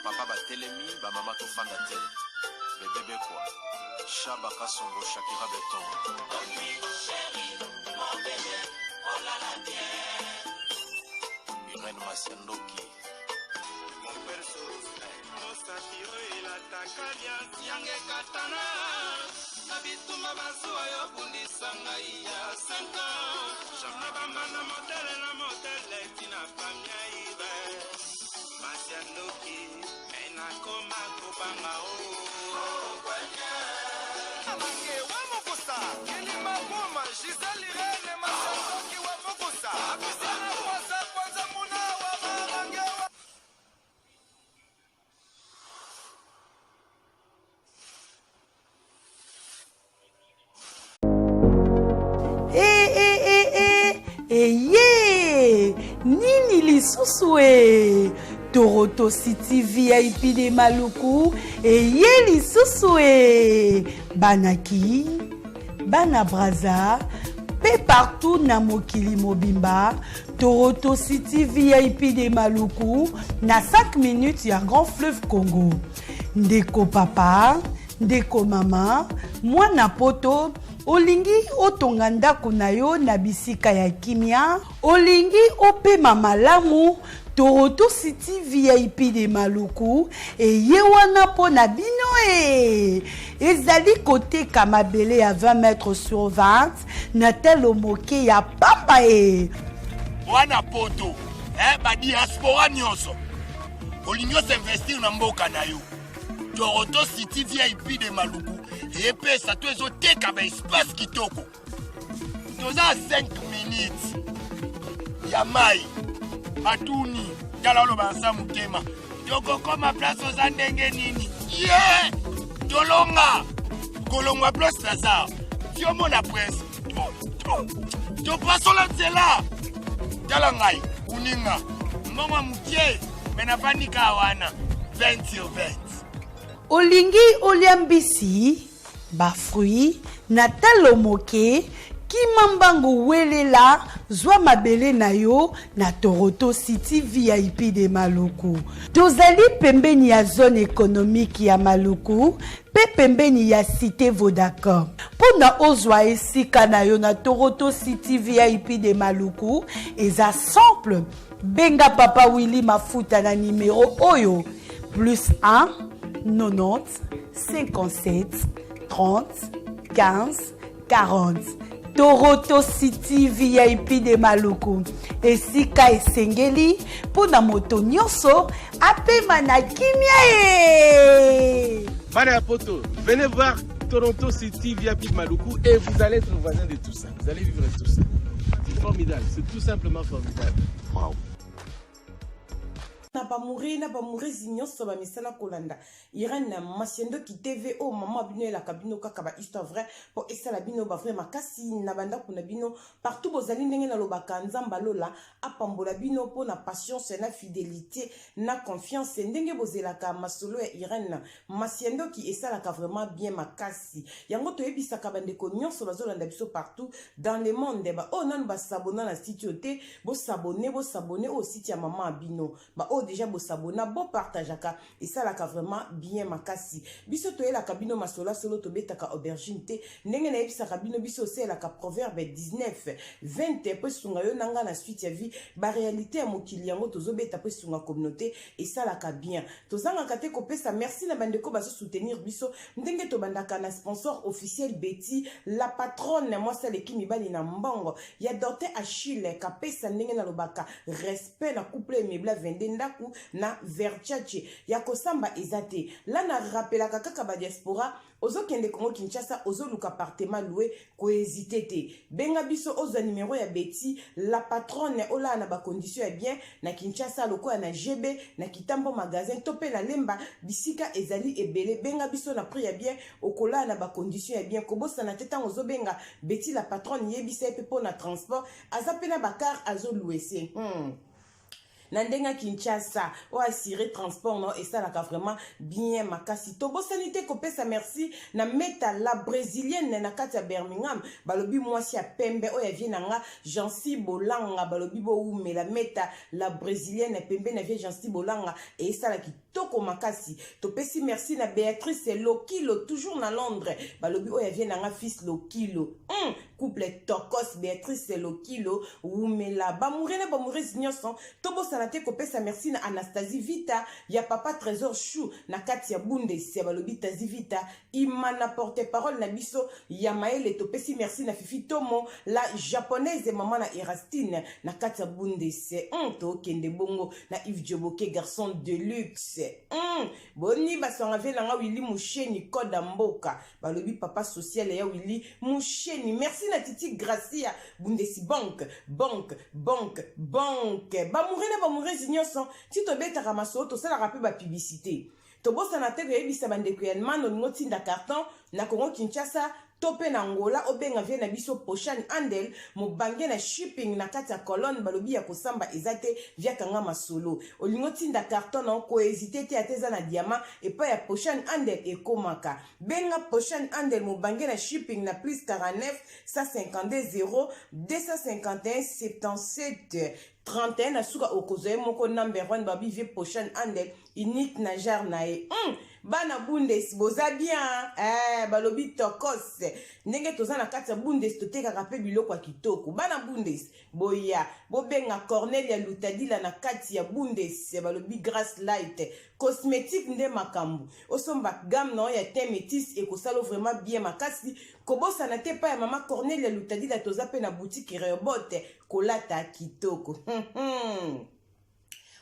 Ba papa batelemi, ba mama tofanda te. Bebe Bekwa, Shaba Kasongo, Shakira Beton. Irène Masiandoki. Mosapi oyo elataka liasi yanga ekatana na bitumba bazuwa yo bundisa ngai ya 5 ans na bambanda motele na motele tina famia ibe masi ya ndoki me nakoma kobanga o Mange wa mokosa kilima boma Gisèle Irène Masandoki wa mokosa Apisana kwasa kwanza muna wa marange wa Eh, eh, eh, eh, eye nini lisusu e Toronto City VIP de Maluku eye lisusu e bana ki bana Brazza mpe partout na mokili mobimba Toronto City VIP de Maluku na 5 minutes ya Grand Fleuve Congo ndeko papa Ndeko mama, mwana poto, olingi otonga ndako na yo na bisika ya kimia? Olingi opema malamu? Toronto City VIP de Maluku eye wana mpo na bino ee! Ezali koteka mabele ya 20 mètres sur 20 na talo moke ya pamba ee! Mwana poto, eh, ba diaspora nyonso olingi osinvestir na mboka na yo Toronto City VIP de Maluku epesa to ezoteka ba espace kitoko. Toza 5 minutes ya mai batuni tala oloba nsa motema tokokoma place oza ndenge nini ye yeah! tolonga kolongwa place lazare tiomona prince topasola nzela tala ngai uninga mbongo mokie me nafandi kaka wana 20 sur 20 Olingi olia mbisi, ba fruits na talo moke, kima mbangu welela zwa mabele na yo na Toroto City VIP de Maluku. Tozali pembeni ya zone economique ya Maluku mpe pembeni ya Cite Vodacom. Mpo na ozwa esika na yo na Toroto City VIP de Maluku eza simple. Benga papa Willy Mafuta na numero oyo plus 1 90 57 30 15 40. Toronto City VIP de Maluku esika esengeli mpo na moto nyonso apema na kimia ye. Bana ya poto, venez voir Toronto City VIP de Maluku et vous allez être voisin de tout ça. Vous allez vivre tout ça. C'est formidable, c'est tout simplement formidable. Wow. Na ba moure na ba mourezi nyonso ba misala kolanda Irène Masiendoki TV oyo mama bino elaka bino kaka ba histoire vraie po esala bino ba vrai makasi na ba ndako na bino partout bozali ndenge nalobaka Nzambe alola apambola bino po na patience na fidelite na confiance ndenge bozelaka masolo ya Irène Masiendoki esalaka vraiment bien makasi yango toyebisaka bandeko nyonso bazolanda biso partout dans le monde ba oyo nanu ba s'abonna na site oyo te bo s'abonner bo s'abonner oyo site ya maman bino ba oyo deja bo s'abonna bo partageaka esalaka vraiment bien makasi biso toyelaka bino masolo ya solo tobetaka aubergine te ndenge nayebisaka bino biso osalelaka proverbe 19 20 po esunga yo na nga na suite ya vie ba realite ya mokili yango tozobeta po esunga communauté esalaka bien Tozangaka te kopesa merci na bandeko bazo soutenir biso ndenge tobandaka na sponsor officiel Betty la patronne mwasi aleki mibali na mbongo ya Dorte Achille kapesa ndenge nalobaka respect na couple emebla 22 ndaku na Verchace ya kosamba eza te la na rappelaka kaka ba diaspora Ozo kende Congo Kinshasa ozo luka appartement loue ko hesiter te benga biso ozwa numero ya Betty la patronne olala na ba condition ya bien na Kinshasa lokola na GB na Kitambo magasin to pe na Lemba bisika ezali ebele benga biso na prix ya bien okolala na ba condition ya bien kobosana te tango ozo benga Betty la patronne yebisa ye pe pona transport aza pe na ba car azo louese hum. Na ndenge ya Kinshasa o assurer transport na yo esalaka vraiment bien makasi. Tobosani te kopesa merci na Meta la brésilienne na kati ya Birmingham, balobi mwasi ya pembe oyo ya vie na nga Jancy Bolanga, balobi bowumela Meta la brésilienne pembeni ya vie Jancy Bolanga esala kitoko. kitoko makasi. Topesi merci na Beatrice Lokilo toujours na Londres, balobi oyo avie nanga fils Lokilo. Couple tokos Beatrice Lokilo wumela. Bamoure na bamourese nyonso, tobosana te kopesa merci na Anastasie Vita ya papa Trésor Chou na kati ya Bundes, ya balobi Tazi Vita imana porte parole na biso ya mayele. Topesi merci na Fifi Tomo la japonaise, mama na Erastine na kati ya Bundes. Tokende bongo na Yves Djoboke, garçon de luxe. Boni baswanga vie nanga Willy Musheni code mboka, balobi papa social ya Willy Musheni. Merci na Titi Gracia Bundesi Bank, bank bank bank. Bamoure na bamourese nyonso, ti tobetaka masolo, tosalaka mpe bapublicité. Tobosana te koyebisa bandeko ya Allemagne, olingo tinda carton na Congo Kinshasa to mpe na Angola, obenga vie na biso Poshan Andel mobange na shipping na kati ya Colonne, balobi ya kosamba eza te, viakanga masolo. Olingo tinda carton na kohésite te, ate eza na diamant epai ya Poshan Andel ekomaka. Benga Poshan Andel mobange na shipping na plus 49 152 0 251 77 31 na suka, okozwa ye moko number 1, babi vie Poshan Andel unique na genre na ye. Bana Bundes boza bien, balobi tokos ndenge toza na kati ya Bundes, totekaka mpe biloko ya kitoko. Bana Bundes boya, bobenga Cornelia Lutadila na kati ya Bundes, balobi Grace Light cosmétique nde makambo. Osomba gamme na oyo ya teint métis, ekosala vraiment bien makasi. Kobosana te, epai ya mama Cornelia Lutadila toza mpe na boutique Rehoboth, kolata kitoko.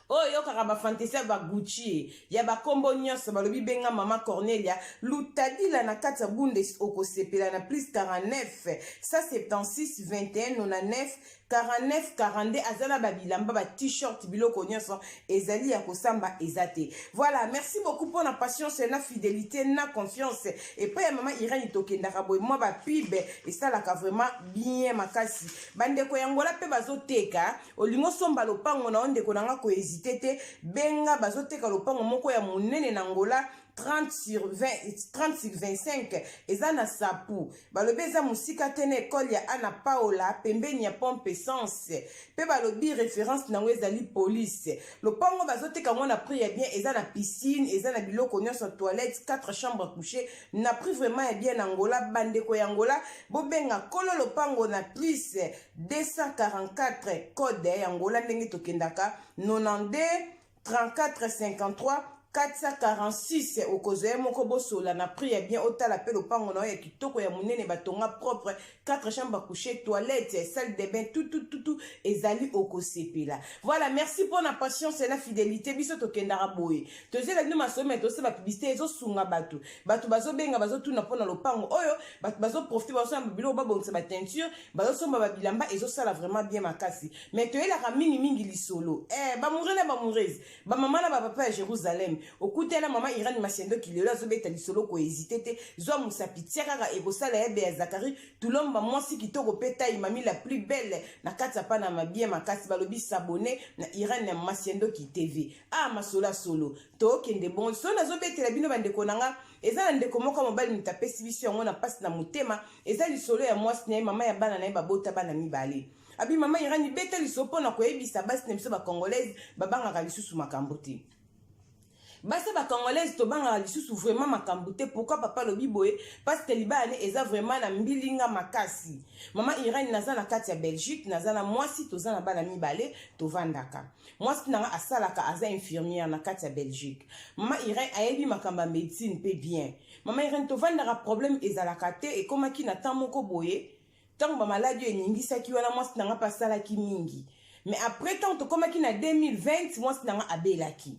Oyo oyokaka bafantaisie ya baGucci ya bakombo nyonso, balobi benga mama Cornelia Lutadila na kati ya Bundes, okosepela na plus 49 176 21 99 49 42. Aza na babilamba, ba t-shirt, biloko nyonso ezali ya kosamba eza te. Voilà, merci beaucoup mpona patience na fidélité na confiance epai ya mama Irene. Tokendaka boye, mwa bapub esalaka vraiment bien makasi. Bandeko ya Ngola mpe bazoteka, olingi osomba lopango na yo, ndeko na nga, kohésite te, benga. Bazoteka lopango moko ya monene na Ngola, 30 sur 20, 30 sur 25, eza na Sapu, balobi eza mosika te na ekole ya Ana Paola, pembeni ya pompe essence, mpe balobi référence nango ezali police. Lopango bazoteka yango na prix ya bien, eza na piscine, eza na biloko nyonso, toilette, 4 chambre à coucher, na prix vraiment ya bien na Ngola. Bandeko ya Ngola, bobenga kolo lopango na plus 244, code ya Ngola ndenge tokendaka, 92 34 53 446. Okozwa ye moko, bosola na prix ya bien, otala mpe lopango na yo ya kitoko ya monene, batonga propre, 4 chambre à coucher, toilette, salle de bain, tout tout tout tout ezali, okosepela. Voilà, merci mpona patience na fidélité. Biso tokendaka boye, tozela bino masolo, me tosala bapublicité, ezosunga bato. Bato bazobenga, bazotuna mpona lopango oyo, bato bazoprofite, bazosala biloko, babongisa bateinture, bazosomba babilamba, ezosala vraiment bien makasi. Mais toyelaka mingimingi lisolo. Bamoure na bamourese, bamama na bapapa ya Jérusalem, okutela mama Irene Masiendoki lelo azobeta lisolo, kohésite te, zwa mosapi, tia kaka, ekosala yebe ya Zakari Tulomba, mwasi kitoko mpe tai mami la plus belle na kati ya Panama, bien makasi. Balobi s'abonner na Irene Masiendoki TV. Ah, masolo ya solo, tokende bon. So nazobetela bino, bandeko na nga, eza na ndeko moko mobali moto apesi biso yango na mpasi na motema. Eza lisolo ya mwasi na ye, mama ya bana na ye, babota bana mibale. Abi mama Irani, beta lisolo mpona koyebisa basi na biso bacongolaise babangaka lisusu makambo te. Basi bacongolaise tobangaka lisusu vraiment makambo te. Pourquoi papa alobi boye? Parce que libala ne eza vraiment na mbilinga makasi. Mama Irani, naza na kati ya Belgique, naza na mwasi, toza na bana mibale, tovandaka. Mwasi nanga asalaka, aza infirmière na kati ya Belgique. Mama Irene ayebi makambo ya médecine mpe bien. Mama Irene, tovandaka, problème ezalaka te. Ekomaki na temps moko boye, ntango bamaladi oyo eningisaki wana, mwasi nanga mpe asalaki mingi. Mais après, ntango tokomaki na 2020, mwasi nanga abelaki.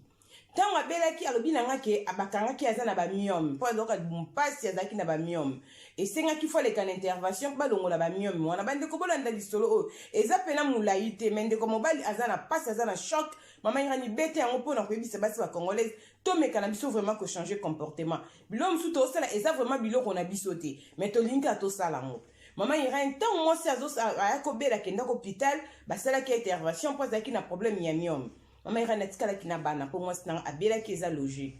Ntango abelaki, alobi na nga ke bakangaki aza na bamyome, mpo azalaka mpasi, azalaki na bamyome, esengaki fo aleka na intervention mpo balongola bamyome wana. Bandeko, bolanda lisolo oyo, eza mpena molai te, me ndeko mobali aza na mpasi, aza na choc. Mama Irani, bete yango mpona koyebisa basi bacongolaise tomeka na biso vraiment kochanger comportement. Biloko mosusu tozosala eza vraiment biloko na biso te, mais tolingi kaka tosala yango. Mama Irene, ntango mwasi aya kobela, akendaka hôpital, basalaki intervention mpo azalaki na problème ya myome. Mama Irene, atikalaki na bana mpo mwasi nanga abelaki, eza logique.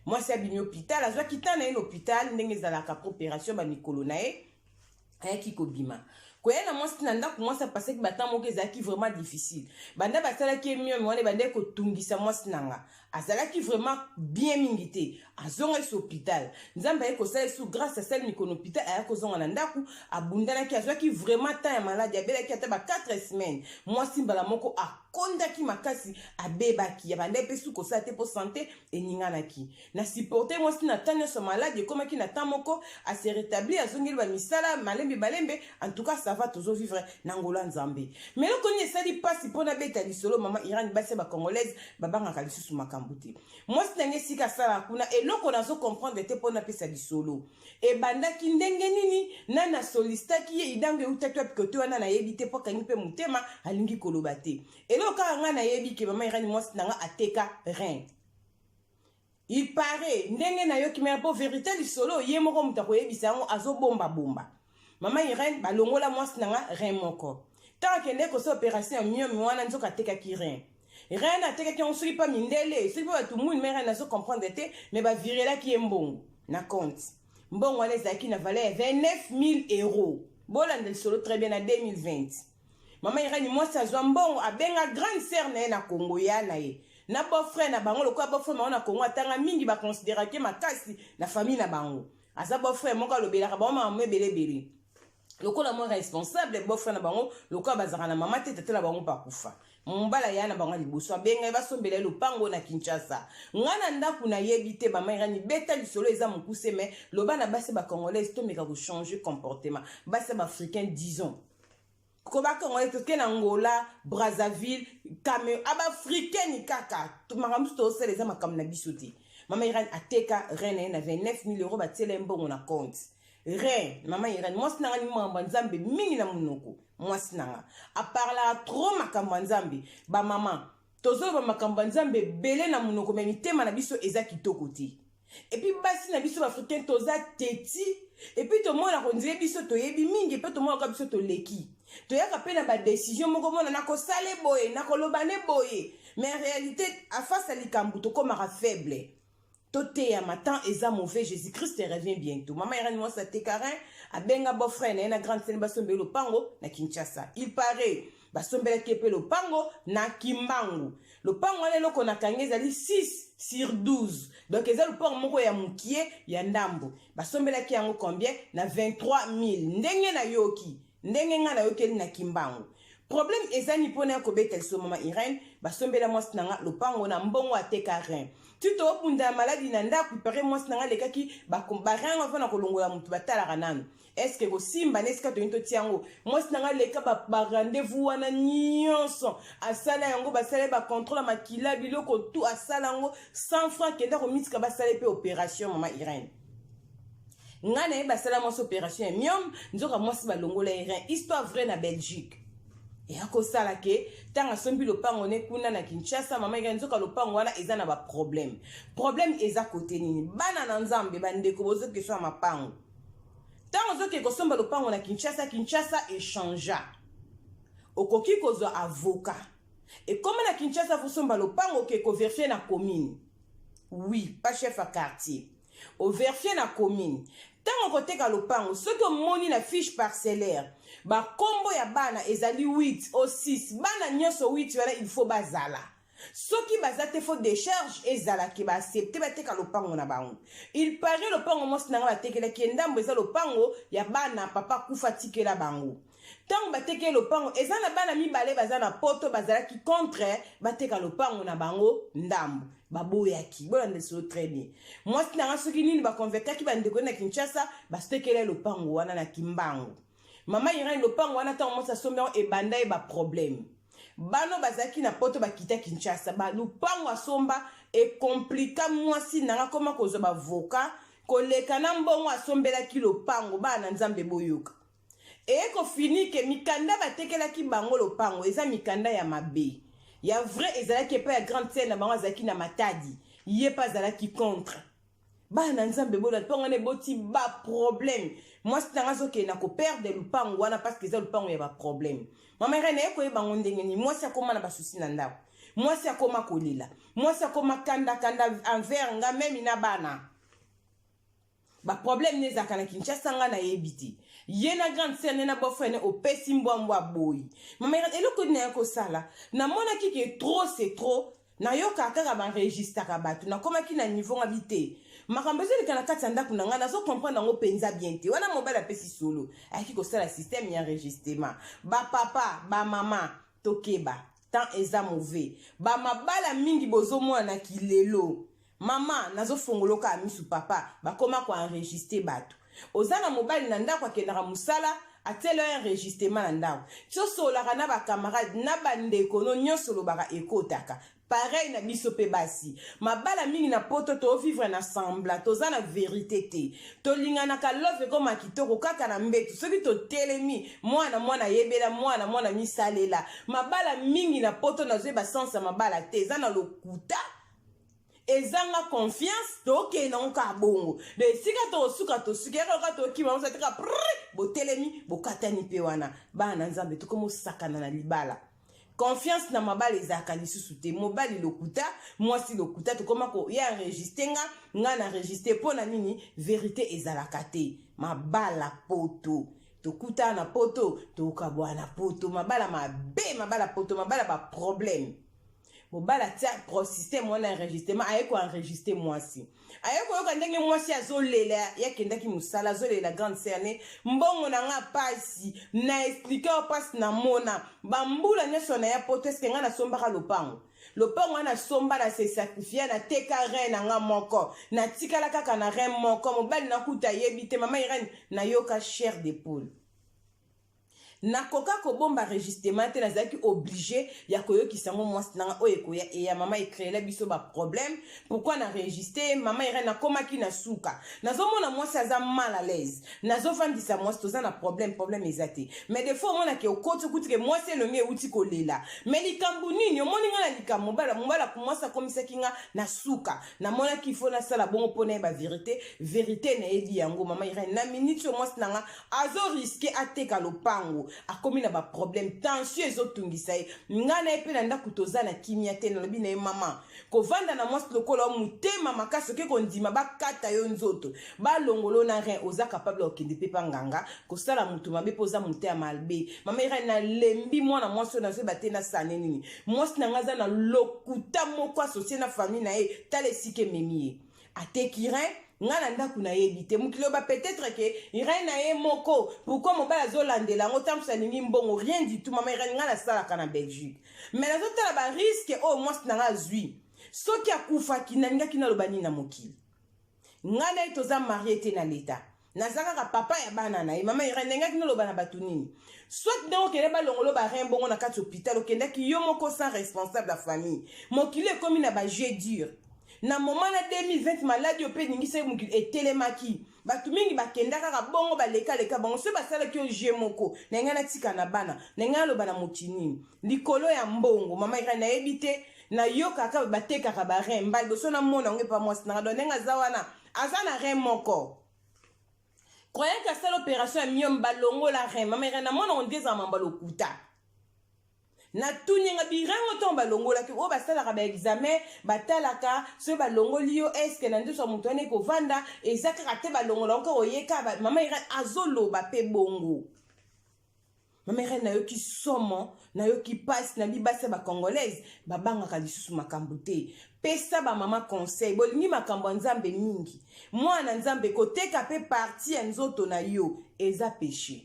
Mwasi abimi hôpital, azwaki temps na ye na hôpital ndenge ezalaka, après opération, bamikolo na ye, ayaki kobima. Koya na mwasi na ndako, mwasi apasaki batemps moko ezalaki vraiment difficile. Banda basalaki ye myome wana, ebandaki kotungisa mwasi na nga, azalaki vraiment bien mingi te. Azonga esi hôpital, Nzambe aye kosala esu grâce, asali mikolo hôpital, aya kozonga na ndako, abundanaki, azwaki vraiment temps ya maladi, abelaki ata ba 4 semaines. Mwasi mbala moko akondaki makasi, abebaki, abandaki mpe su kosala te mpo santé eninganaki. Na supporte mwasi na temps nyonso maladi ekomaki na temps moko ase rétablir, azongeli bamisala malembe malembe. En tout cas, ça va, tozovivre na ngolo ya Nzambe. Mais eloko nini esali mpasi mpo nabeta lisolo, mama Irani? Basi ya bacongolaise babangaka lisusu makambo te. Mwasi na ngai, esika asalaka kuna, eloko nazocomprendre te mpo napesa lisolo, ebandaki ndenge nini? Nani asolicitaki ye? Idango eutaki wapi? Kote wana nayebi te, mpo akangi mpe motema, alingi koloba te. Eloko kaka ngai nayebi ke, mama Irani, mwasi na nga ateka rein. Il paraît, ndenge nayoki, mais mpo vérité lisolo, ye moko moto akoyebisa yango, azobombabomba. Mama Irene, balongola mwasi na nga rein moko. Ntango akende kosala opération ya myome wana, nzoka atekaki rein. Rein atekaki yango soki mpa mindele, soki mpa bato mwini. Mais rein, nazo comprendre te, mais bavirelaki ye mbongo na compte. Mbongo wana ezalaki na valeur ya 29 000 euros. Bolanda lisolo très bien. Na 2020, mama Irani, mwasi azwa mbongo, abenga grande sœur na ye na Congo, ya na ye na beau-frère na bango. Lokola beau-frère bango na Congo atanga mingi, baconsidéraki makasi na famille na bango. Aza beau-frère moko alobelaka bango makambo ebele ebele, lokola mwa responsable beau-frère na bango. Lokola bazalaka na mama te, tata na bango bakufa, mobala ya na bango ya liboso abengai, basombela ye lopango na Kinshasa. Ngai na ndako nayebi te. Mama Irani, beta lisolo, eza mokuse, mais loba na basi bacongolaise, tomeka kochanger comportement. Basi ya baafricain, disons ko bacongolais, toke na Angola, Brazzaville, Cameroun, abaafricaine kaka, makambo mosusu tozosala eza makambo na biso te. Mama Irani ateka rein na ye na 29 000 euro, batiela ye mbongo na compte. Rein, mama Irani, mwasi na nga ni makambo ya Nzambe mingi na monoko. Mwasi na nga aparlaka trop makambo ya Nzambe. Bamama, tozoloba makambo ya Nzambe ebele na monoko, mais mitema na biso eza kitoko te. Et puis basi na biso baafricain toza teti, et puis tomonaka ondire biso toyebi mingi, mpe tomonaka biso toleki. Toyaka mpe na badécision moko, mona nakosala boye, nakoloba ne boye, mais en réalité, face ya likambo, tokomaka faible. Toteyama, temps eza mauvais, Jésus Christ revient bientôt. Mama Irani, mwasi ateka rein, abenga beau-frère na ye na grande sœur, basombeli lopango na Kinshasa. Il paraît basombelaki ye mpe lopango na Kimbangu. Lopango wana, eloko nakangi, ezali 6 sur 12, donc eza lopango moko ya mokie ya ndambo. Basombelaki yango combien? Na 23 000, ndenge nayoki, ndenge ngai nayokeli na Kimbangu. Problème eza ni mpona ya kobeta liso. Mama Irene, basombela mwasi na nga lopango na mbongo ateka rein. Ti toobunda ya maladi na ndako, ipare mwasi na nga alekaki barein yango mpona kolongola motu. Batalaka nanu est-ce kosimba na esika toyini totia yango. Mwasi na nga aleka barendez-vous wana nyonso, asala yango, basala ye bacontrôle ya makila, biloko tu, asala yango 100 franc, kenda komitika, basala ye mpe opération. Mama Irene, ngai na ye basala mwasi opération ya myome, nzoka mwasi balongola ye rein. Histoire vraie na Belgique. Eya kosala ke ntango asombi lopango ne kuna na Kinshasa, mama Irene, nzoka lopango wana eza na baproblème. Problème eza kote nini? Bana na Nzambe, bandeko, bozokeso ya mapango. Ntango ozokende kosomba lopango na Kinshasa, Kinshasa echangea, okoki kozwa avocat. Ekóma na Kinshasa, fosomba lopango, oke kovérifier na commune, oui, pas chef ya quartier, ovérifier na commune. Ntango okoteka lopango, soki omoni na fiche parcellaire bakombo ya bana ezali 8 o 6, bana nyonso 8 wana, il faut bazala. Soki baza te, faut décharge ezalaki, baaccepte bateka lopango na bango. Il paraît lopango mwasi na nga batekelaki ye ndambo eza lopango ya bana papa kufa tikela bango. Ntango batekeli lopango, eza na bana mibale baza na Poto, bazalaki contre bateka lopango na bango ndambo, baboyaki. Bolanda solo très bien. Mwasi na nga, soki nini, baconvaincaki bandeko na Kinshasa, batekela ye lopango wana na Kimbangu. Mama Irene, lopango wana, ntango mwasi asombi yango, ebanda ye baproblème. Bano bazalaki na Poto, bakita Kinshasa, balupango asomba ekomplika. Mwasi nanga koma kozwa bavoka koleka na mbongo asombelaki lopango. Bana na Nzambe, boyoka. Eye kofini ke mikanda batekelaki bango lopango eza mikanda ya mabe. Ya vrai ezalaki epai ya grande sœur na bango, azalaki na Matadi, ye mpe azalaki contre. Bana na Nzambe, bola mpo wana eboti baproblème. Mwasi nanga azokende na koperdre lupango wana parce que eza lupango ya baproblème. Mama Irene aye koyeba yango ndenge nini? Mwasi akóma na basusi na ndako, mwasi akóma kolela, mwasi akóma kandakanda envers nga même na bana. Baproblème ne ezalaka na Kinshasa, nga nayebi te. Ye na grande sœur ne na beau frère ne opesi mbwa mbwa aboyi. Mama Irène, eloko nini naya kosala? Namonaki ke trop c'est trop. Nayokaka kaka ba enregistraka bato. Nakomaki na niveau nga bi te. Makambo ezoleka na kati ya ndako na ngai, nazo comprendre yango mpenza bien te. Wana mobali apesi solo, ayaki kosala système ya enregistrement. Ba papa, ba mama, tokeba. Temps eza mauvais. Ba mabala mingi bozomona na kilelo. Mama, nazofongolo kaka misu papa, bakoma ko enregistrer bato. Oza na mobali na ndako akendaka mosala, atiela yo enregistrement na ndako. Ti osololaka na ba camarades, na ba ndeko no nionso olobaka ekotaka. Pareil na biso pe basi. Mabala mingi na poto to vivre na semblant, toza na verite te. Tolinganaka love ekoma kitoko kaka na mbetu. Soki totelemi, mwana mwana yebela, mwana mwana misalela. Mabala mingi na poto nazoyeba sens ya mabala te, eza na lokuta. Ezanga confiance, tokende nango kaka bongo. Donc esika tokosuka tosuki, yaka kaka tokima mosa tika prrr, botelemi, bokatani pe wana. Bana na Nzambe tokomi osakana na libala. Confiance na mabala ezalaka lisusu te. Mobali lokuta, mwasi lokuta, tokoma ko ya enregistre nga, nga na enregistre mpo na nini? Verite ezalaka te. Mabala poto. Tokutana na poto, tokabwana na poto. Mabala mabe, mabala poto, mabala ba problème. Mobali atia pro système wana enregistrement, aye ko enregistrer mwasi. Aye koyoka ndenge mwasi azolela, ye akendaki mosala, azolela grande sœur ne, mbongo na nga pasi, na expliquer yo pasi na mona, ba mbula nyonso na ya poto, est-ce que nga nasombaka lopango? Lopango wana nasomba, na se sacrifier, na teka rein na nga moko, na tikala kaka na rein moko, mobali na kuta ayebi te, mama Irène, nayoka chair de poule. Nakoka kobomba enregistrement te, nazalaki oblige ya koyokisa yango mwasi nanga oyo ekoya eya mama ecreela biso ba problème. Pourquoi na enregistre mama Irène? Nakomaki na suka, nazomona mwasi aza mal à l'aise, nazovandisa mwasi, toza na problème, problème eza te. Mais des fois omonake okoti okuti ke mwasi elongi euti kolela, mais likambo nini omoni nga na likambo mobala mobala mwasi akomisaki nga na suka, namonaki il faut nasala bongo mpo nayeba vérité, vérité nayebi yango mama Irène. Na minute oyo mwasi nanga azo risque ateka lopango, akomi na ba problème, tension ezotungisa ye. Nga na ye mpe na ndako toza na kimia te. Nalobi na ye mama, kovanda na mwasi lokola yo motema makasi, oke kondima bakata yo nzoto, balongolo na rein, oza capable ya kokende mpe pa nganga kosala moto mabe mpo oza moto ya mabe. Mama Irène, nalembi mwana mwasi oyo, nazoyeba te nasane nini. Mwasi na nga aza na lokuta moko associe na famille na ye, tala esika ememi ye. Ateki rein, nga na ndako nayebi te. Mokili oyo ba peut-être ke rein na ye moko, pourquoi mobali azolandela yango ntango mosusu alingi mbongo, rien du tout. Mama Irène, nga nasalaka na Belgique, mais nazotala ba risque oyo mwasi na nga azwi. Soki akufaki, nalingaki naloba nini na mokili? Nga na ye toza marie te na leta, naza kaka papa ya bana na ye. Mama Irène, nalingaki naloba na bato nini? Soit ndenge okende balongolo ba rein bongo na kati hôpital, okendaki yo moko sans responsable ya famille. Mokili ekomi na ba jeu dur. Na moment na 2020 maladi oyo pe eningisaki mokili etelemaki, bato mingi bakenda kaka bongo, baleka-leka bango. Soki basalaki yo jeu moko, na ngai natika na bana, na ngai naloba na mokili nini? Likolo ya mbongo, mama Irène, nayebi te, nayokaka batekaka ba rein mbala liboso namona yango epa mwasi nanga. Donc ndenge aza wana, aza na rein moko. Croyant que asala opération ya myome, balongola rein. Mama Irène, namona on dirait ezala mambo ya lokuta. Natuni nga birango ntango balongolaki oyo basalaka ba examen, batalaka soki balongoli yo eske na nzoto ya moto wana ekovanda, eza kaka te balongola yango kaka oyeka. Mama Irène azoloba pe bongo. Mama Irène, nayoki somo, nayoki pasi na bibasi ya ba congolaise babangaka lisusu makambo te. Pesa ba mama conseil, bolingi makambo ya Nzambe mingi. Mwana Nzambe, koteka pe partie ya nzoto na yo eza péché.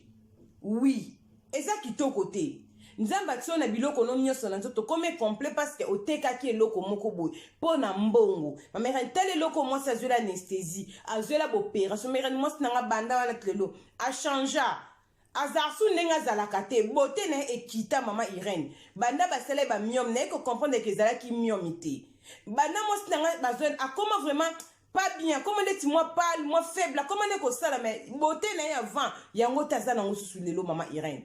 Oui, eza kitoko te. Nzambe atia na biloko no nyonso na nzoto comme complet parce que otekaki eloko moko boye mpo na mbongo. Mama Irène, tala eloko mwasi azwela anesthésie, azwela opération. Mama Irène, mwasi nanga banda wana lelo achangea. Azarsu ndenge azalaka te, beauté na ye ekita. Mama Irène, banda basala ye ba myome, naye ko comprendre que ezalaki myome te. Banda mwasi na nga bazwa, akoma vraiment pas bien, akoma ndeti mwa pâle, mwa faible, akoma nde kosala, mais beauté na ye avant yango te aza nango susu lelo. Mama Irène,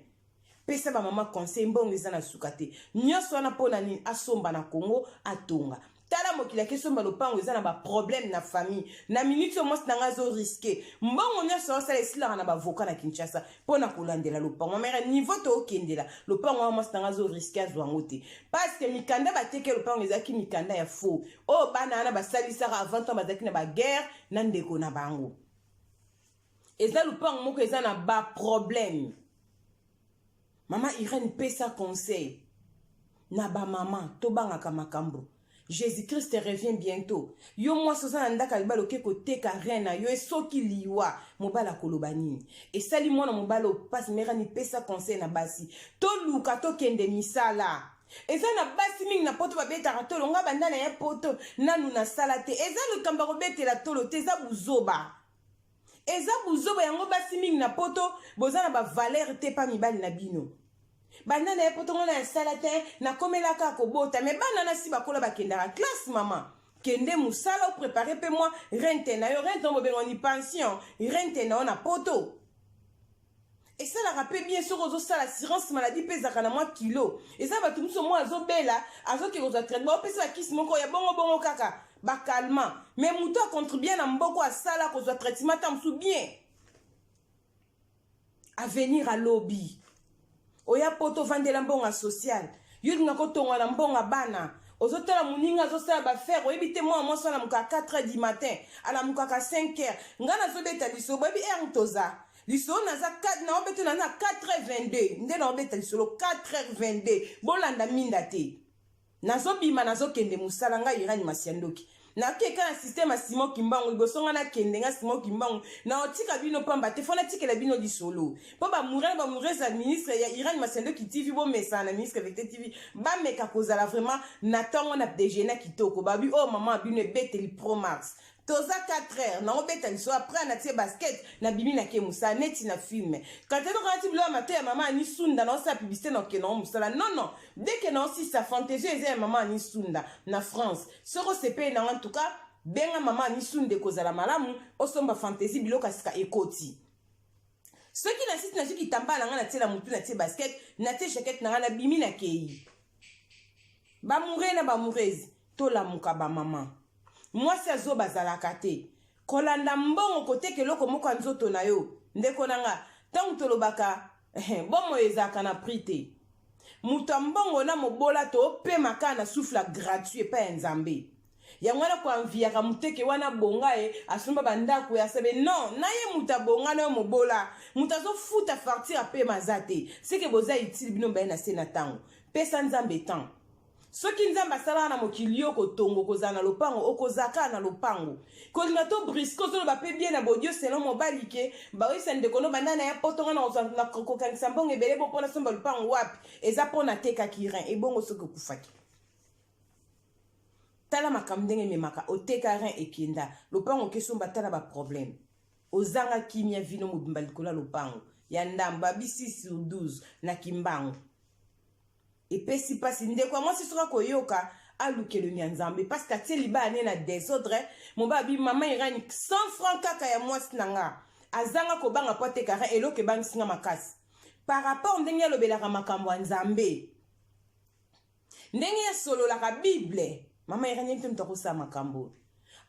pesa ba mama conseil, mbongo eza na suka te. Nyonso wana mpo na nini? Asomba na Congo, atonga. Tala mokili akesomba lopango eza na ba problème na famille. Na minute oyo mwasi na nga azo risque mbongo nyonso asala esilaka na bavoka na Kinshasa mpo na kolandela lopango. Mama, niveau tookendela lopango wana, mwasi na nga azo risque azwa yango te parce que mikanda bateke lopango ezalaki mikanda ya faux oyo bana wana basalisaka avant ntango bazalaki na baguerre na ndeko na bango. Eza lupango moko eza na ba problème. Mama Irène pesa conseil na ba mama tobangaka makambo. Jésus-Christ revient bientôt. Yo mwasi oza na ndaka libala oke koteka rein na yo esoki liwa mobali akoloba nini? Esali mwana mobali opasi merani pesa conseil na basi. Toluka tokende misala. Eza na basi mingi na poto babetaka tolo nga banda na ye poto nanu nasala te. Eza likambo ya kobetela tolo te eza buzoba. Eza buzoba yango basi mingi na poto boza na ba valeur te pa mibali na bino. Banda na ye poto nga na sala te nakomela kaka kobota mais bana na si bakola bakendaka classe mama. Kende musala o prepare pe mwa rente na yo rente na bobenga ni pension rente na yo na poto. Esalaka pe bien soki ozosala assurance maladie pe ezalaka na mwa kilo. Eza bato mosusu mwa azobela azokende kozwa traitement opesa bakisi moko ya bongo bongo kaka ba calmant mais moto acontribue na mboko asala kozwa traitement ata mosusu bien avenir alobi oya poto ovandela mbongo social yo olinga kotonga na mbongo bana ozotala moninga azosala bafere oyebi te mwana mwasi alamukaka 4 heures du matin alamukaka 5 heures ngai nazobeta lisolo boyebi heure toza lisolo naza naobeta naza na 4h22 nde naobeta lisolo 4h22 bolanda minda te nazobima nazokende mosala ngai irani masiandoki nakeka na systeme ya simon kimbangu liboso ngai nakende ngai simon kimbangu naotika bino pamba te fo natikela bino lisolo mpo bamoure na bamourese ya ministre ya irani masiandoki tv bomesana na ministre vecte tv bameka kozala vraiment na ntongo na dejeuner kitoko babi oyo oh, mama bino ebeteli pro max toza 4 heures nango beta liso après natie basket nabimi nake mosala neti na film kante tokanati biloko ya mato ya mama ani sunda naosala publicité na okende yango mosala non non dès que naosisa fantaisie eza ya mama ani sunda na france soki osepeli nango en tout cas benga mama ani sunda ekozala malamu osomba fantaisie biloko ya sika ekoti soki na sisi nazwi kitambala na ngai natie na motu natie basket natie jaquette na ngai nabimi nakei bamoure na bamourese tolamuka bamama Mwasi ya zoba azalaka te. Kolanda mbongo koteka eloko moko ya nzoto na yo. Ndeko na nga, ntango tolobaka bomoi ezalaka na prix te. Moto ya mbongo na mobola topema kaka na souffle ya gratuit epai ya Nzambe. Yango wana koanviyaka moteke wana abonga ye asomba bandako ya sabe non na ye moto abonga na yo mobola moto azofuta facture apema aza te seke boza utile bino baye na se na ntango pesa Nzambe temps Soki Nzambe asalaka na mokili yo okotonga okozala na lopango okozala kaka na lopango kolinga to briske ozoloba pe bien na bodio selon mobali ke baoyebisa ndeko no banda na ya poto nga na kokangisa mbongo ebele bo mpo nasomba lopango wapi eza mpo natekaki rein ebongo soki okufaki tala makambo ndenge ememaka oteka rein ekenda lopango okesomba tala baproblème ozanga kimia vino mobimba likolo ya lopango ya ndambo babi 6 sur 12 na kimbangu Epesi pasi ndeko ya mwasi soki akoyoka aluka elongi ya nzambe parce que atie libala ne na desordre mobali abi mama irani 100 franc kaka ya mwasi na nga azanga kobanga po ateka rein eloko ebangisi nga makasi par rapport ndenge alobelaka makambo ya nzambe ndenge asololaka bible mama irani ye mpe moto akosala makambo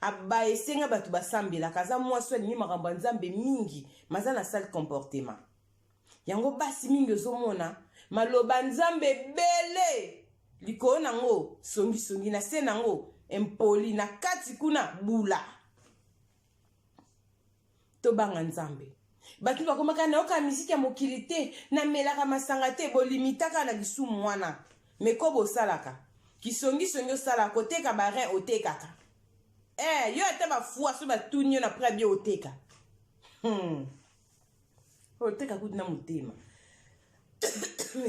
aba esenga bato basambelaka aza mwasi oyo alingi makambo ya nzambe mingi maza na sale comportement Yango basi mingi ozomona maloba nzambe ebele likolo nango songisongi na se nango impoli na kati kuna bula tobanga nzambe bato bakomaka nayoka miziki ya mokili te namelaka masanga te bolimitaka na lisumu wana meko bosalaka kisongisongi osalaka koteka barin otekaka eh, yo ata bafua so batuni yo na près bie oteka hmm. Oteka kutu na motema.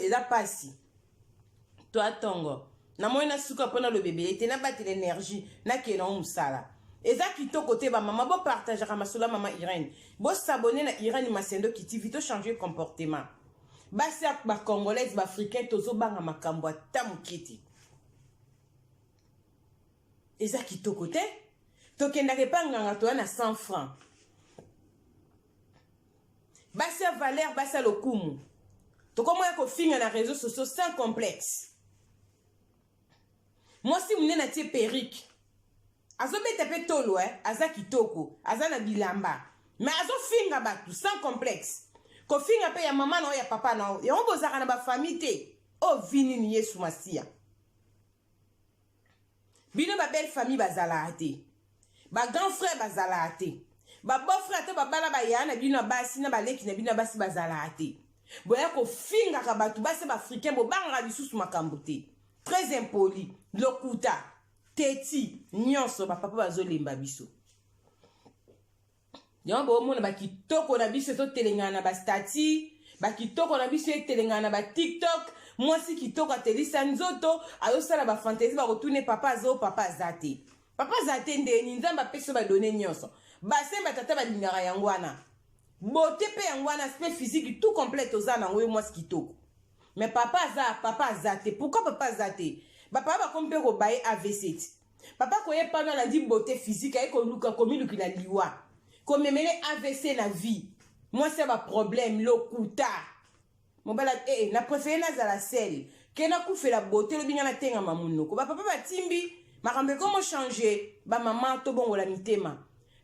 Eza pasi. To atongo. Namoni nasuka mpo naloba ebele te nabatela energie nakende nango mosala. Eza kitoko te ba mama bo partageaka masolo ya mama Irène. Bo s'abonner na Irène Masendoki TV to changer comportement. Basi ya ba congolaise ba africain tozobanga makambo ata moke te. Eza kitoko te. Tokendaka epa nganga toya na 100 francs. Basi ya valeur, basi ya lokumu. Tokomoya kofinga na réseaux sociaux sans complexe. Mwasi munene atie perruque. Azobeta pe tolo eh, aza kitoko, aza na bilamba. Mais azofinga batu sans complexe. Kofinga pe ya mama na yo ya papa na yo. Yango bozalaka na ba famille te. Oh vie nini Yesu Masiya. Bino ba belle famille bazalaka te. Ba grand frère bazalaka te. Ba beau frère to babala ba yaya na bino ya basi na baleki na bino ya basi bazalaka te. Boya kofingaka bato basi ba africain bobangaka lisusu makambo te. Très impoli, lokuta, teti, nyonso ba papa bazolemba biso. Yango bomona ba kitoko na biso ezotelengana na ba statut, ba kitoko na biso etelengana na ba TikTok, mwasi kitoko atelisa nzoto, azosala ba fantaisie bakotune papa azo papa aza te. Papa aza te ndeni Nzambe apesi yo ba données nyonso. Bassin ba tata balingaka yango wana. Beauté pe yango wana aspect physique tout complète oza nango yo mwasi kitoko. Mais papa aza papa aza te. Pourquoi papa aza te? Ba papa bakomi pe kobaye AVC ti. Papa koye pano alandi beauté physique aye koluka komilukila liwa. Komemele AVC na vie. Mwasi ya ba problème lokuta. Mobali eh, eh na prefere nazala seule ke nakufela beauté lobi nga natengama monoko. Ba papa batimbi makambo ekomo changer ba mama tobongola mitema.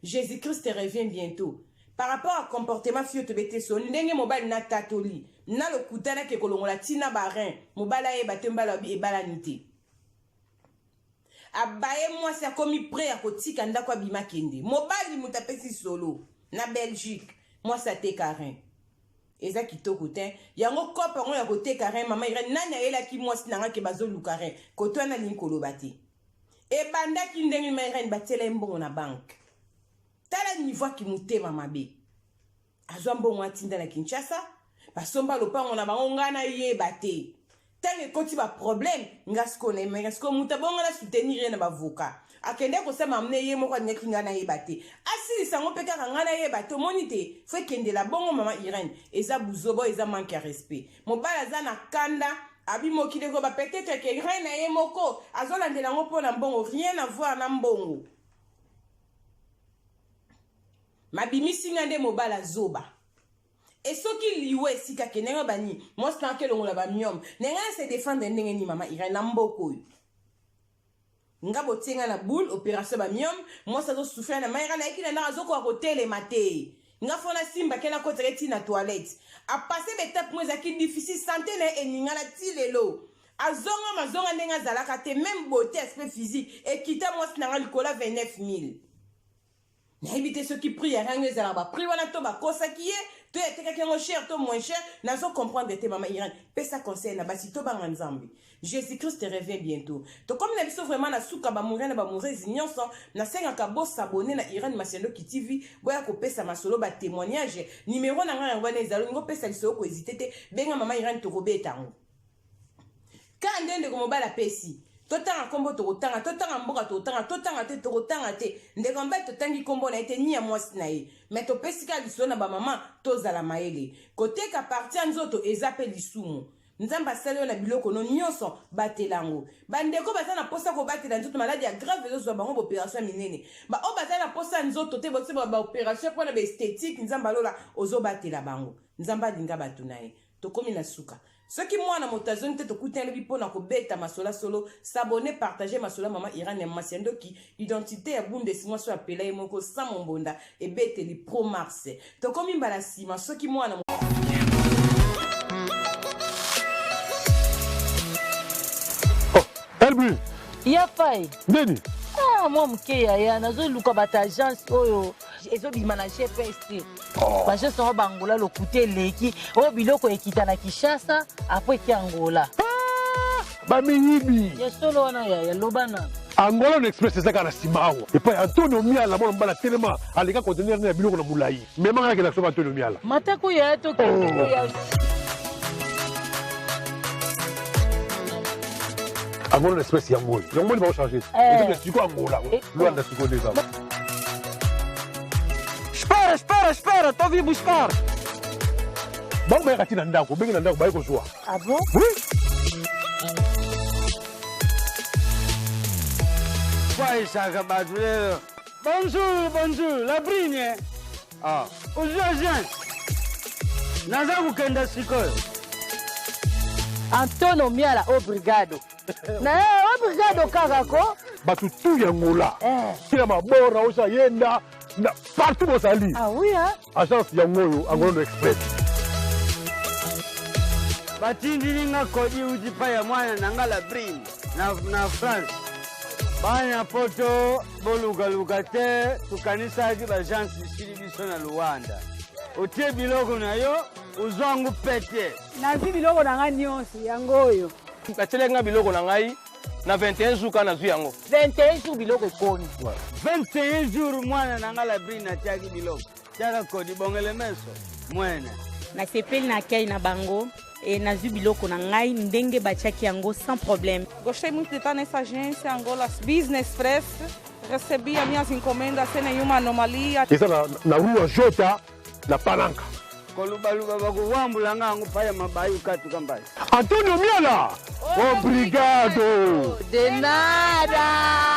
Jesus Christ revient bientot. Par rapport à comportement fille tobete so ndenge mobali na tatoli na lokuta na ke kolongola tina ba rein mobali ayeba te mobali abi ebalani te. Abaye mwasi akomi près ya kotika ndako abima kende. Mobali moto apesi solo na Belgique mwasi ateka rein. Eza kitoko te. Yango cope yango ya koteka rein mama Irène nani ayelaki mwasi na nga ke bazoluka rein. Koto wana alingi koloba te. Ebandaki ndenge mama Irène batiela ye mbongo na banque. Tala niveau ya kimotema mabe. Azwa mbongo atinda na Kinshasa, basomba lopango na bango nga nayeba te. Tango ekoti ba problème nga sikoyo na yeba sikoyo moto abonga na soutenir ye na ba avocat. Akende kosala mamne ye moko alingaki nga nayeba te. Asilisa yango mpe kaka nga nayeba te omoni te fo ekendela bongo mama Irène eza buzoba oyo eza manque ya respect. Mobali aza na kanda abi mokili ekoba peut-être que rein na ye moko azolandela yango mpo na mbongo rien à voir na mbongo. Mabimisi nga nde mobali azoba. E soki liwa esika ke ndenge bani mwasi na kelongola ba myome na ngai se défendre ndenge ni mama Irène na mboka oyo nga botie nga na boule opération ba myome mwasi azo souffrir na mayera nayeki na ndako azokoka kotelema te nga fo nasimba ke nakotaka ti na toilette apasse baetape mo ezalaki difficile sante na ye eningana ti lelo azonga mazonga ndenge azalaka te meme beauté aspect physique ekita mwasi na nga likolo ya 29 000 Nayebi te soki prix ya yango ezalaka ba prix wana to bakosaki ye to atekaki yango cher to moins cher, nazo comprendre te mama Irène, pesa conseil na basi tobanga Nzambe. Jesus Christ revient bientot. Tokomi na biso vraiment na suka ba mourins na ba moureuses nyonso, nasengaka bo s'abonner na Irène Masiandoki TV, boya kopesa masolo ba témoignages. Numero na ngai yango wana ezali, olingi opesa lisolo ko hésiter te, benga mama Irène tokobeta yango. Kaka nde ndeko mobali apesi. Totanga nkombo tokotanga, totanga mboka tokotanga, totanga te tokotanga te. Ndeko mobali totangi nkombo na ye te ni ya mwasi na ye. Mais topesi kaka lisolo na ba mama tozala mayele. Koteka partie ya nzoto eza pe lisumu. Nzambe asali yo na biloko no nionso batela yango. Ba ndeko baza na posa kobatela nzoto maladi ya grave ezozwa bango ba operation ya minene. Ba oyo baza na posa ya nzoto te botie ba operation pona ba esthetique Nzambe ya lola ozobatela bango. Nzambe alinga batu na ye. Tokomi na suka. Soki mwana moto azongi te tokutani lobi mpo na kobeta masolo ya solo. S'abonner, partager masolo ya mama Irène ya Masiandoki, identite ya Bundes mwasi oyo apela ye moko sans mombonda ebeteli pro Mars. Tokomi mbala sima soki mwana Oh, Elbri. Ya fai. Nini? Ah, mwa moke yaya, nazoluka bato agence oyo ezobima na GPS te. Oh. Baagence yango bangola lokuta eleki. Oyo biloko ekita na Kinshasa, apres eki Angola. Ah, bamiyibi. Ya solo wana yaya, loba na. Angola na express eza kaka na nsima awa epai Antonio Miala mwana mobali atelema aleka conteneur ya biloko na molai mema kaka kelakisa ba Antonio Miala matako ya to oh. ya Angola na express yango oyo yango moni baochange eh. eza sikoyo Angola eh. Luanda sikoyo nde eza Espera, espera, espera, tô vim buscar. Bango bayaka ti na ndako, obengi na ndako baye kozwa. Ah bon? Oui. Kwaisaka bato lelo. Bonjour, bonjour, la brine. Ah, ozwi agent. Naza kokenda sikoyo. Antonio Miala obrigado. Na obrigado kaka ko. Bato tu ya Angola. Eh. Tina mabora osa yenda na partout bozali. Ah oui hein. Agence yango oyo Angola Express. Batindili nga kodi uti pa ya mwana na nga la brine na, na France. Bana poto bolukaluka te, tokanisaki baagence esili biso na Luanda. Otie biloko na yo, ozwa yango pete. Nazwi biloko na ngai nyonso, yango oyo. Batielaki ngai biloko na ngai na 21 jours kaka nazwi yango. 21 jours biloko ekomi. 21 jours mwana na ngai Labrine atiaki biloko. Tiaka kodi bongele meso mwene. Nasepeli na accueil na bango et nazwi biloko na ngai ndenge batiaki yango sans problème. Gostei muito de estar nessa agência Angola Business Press. Recebi as minhas encomendas sem nenhuma anomalia. Eza na, na rua Jota na Palanca. Kolubaluba bakuwambula nga yango paya mabayu katuka mbai. Antonio Miala! Obrigado! De nada!